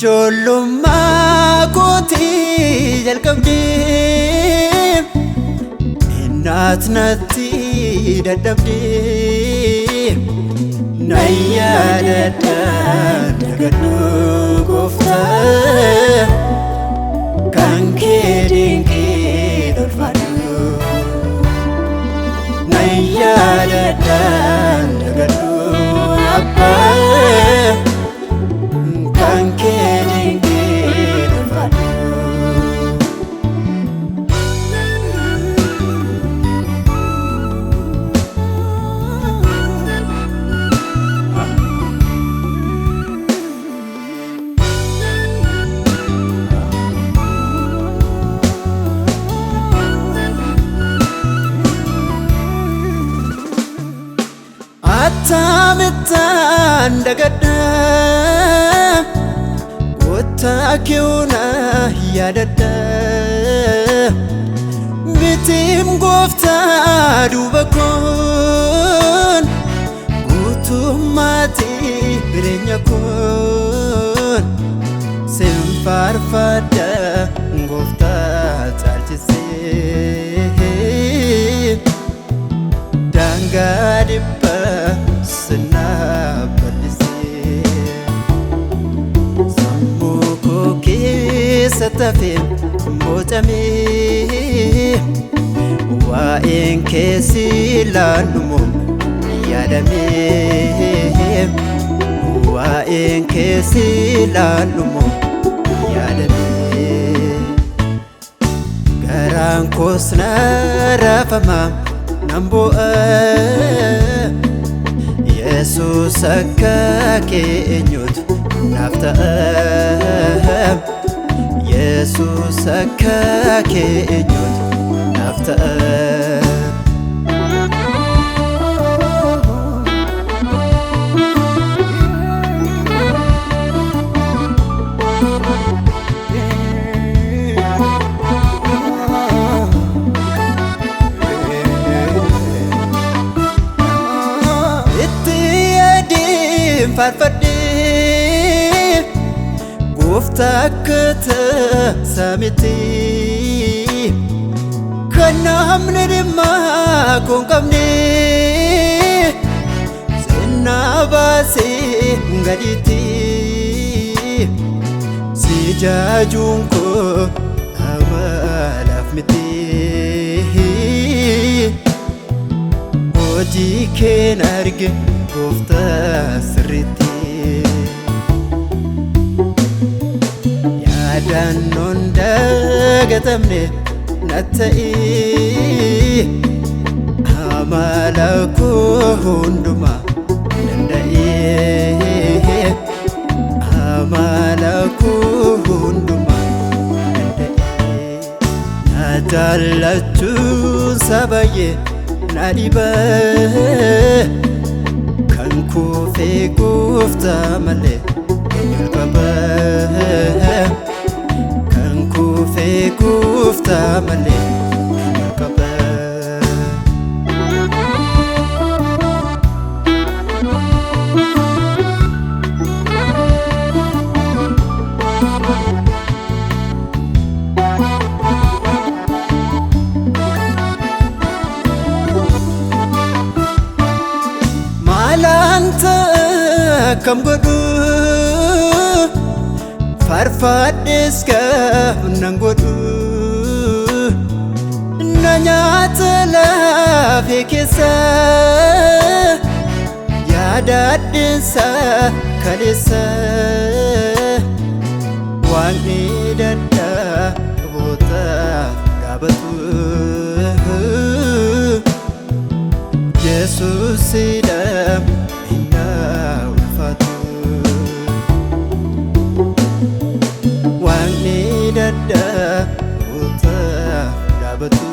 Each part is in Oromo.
Ijoollummaa kootii jalqabdee innaat natti dadhabdee na yaadadha dagadhu gooftaa kan kee dinqii tolfadhu na yaadadha dagadhu abbaa kan kee dinqii tolfadhu. Attamittaan dagadha goota keewna yaadadha mitiim gooftaa duuba koon guutummaatti jireenya koon sin faarfadha gooftaa caalchisee daangaa dhibbaa sinaa bal'isee sammuu koo keessa tafee bocamee waa'een keessi ilaalumu yaadamee waa'een keessi ilaalumu yaadamee garaan koos na raafama nan bu'a Yesuus akka keenyutu naaf ta'a Yesuus akka keenyutu naaf ta'a. Itti yaadeen faarfadhee gooftaa akka tasaa miti kan namni dhimma koo hin qabne seenaa baasee gaditti si jaajuun koo amalaaf miti. Hojii keen arge gooftaa sirriitti yaadannoon dagatamne na ta'ee amala koo hundumaa danda'ee amala koo hundumaa danda'ee na jaallachuun sabayyee na dhiba kan kuufee gooftaa malee eenyu qaba kan kuufee gooftaa malee eenyu qaba. Maalaan akkam godhu faarfadhees nan godhu na nyaata lafee keessa yaadadheensa kaleessa waaqni dadhabootaaf dhaabatu Yesuusidha inni ulfaatu waaqni dadhabootaaf dhaabatu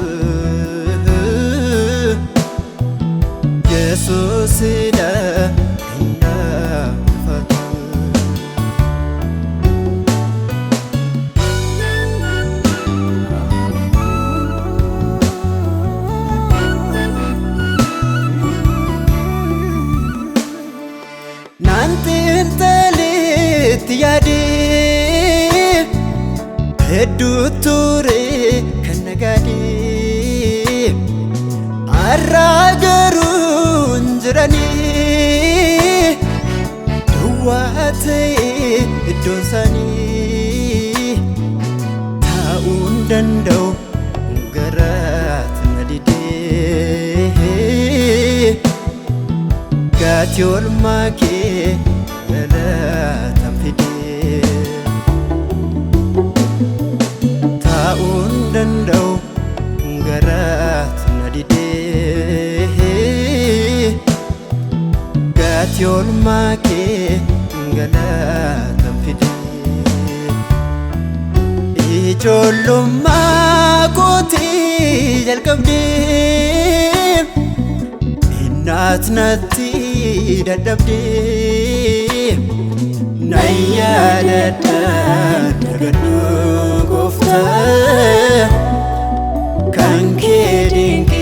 Yesuusidha inni ulfaatu. Naanti intalitti yaadee Hedduu ture kan nagaadee, har'a garuu hin jiranii. Duwwaa ta'e iddoon isaanii, taa'uu hin danda'u garaatu na didee. Gatii oolmaa kee galatan fidee, taa'uu hin danda'u garaatu na didee. Gatii oolmaa kee galatan fidee. Ijoollummaa kootii jalqabdee, innaat natti dadhabdee, nan yaadadha dagadhu gooftaa kan kee dinqii.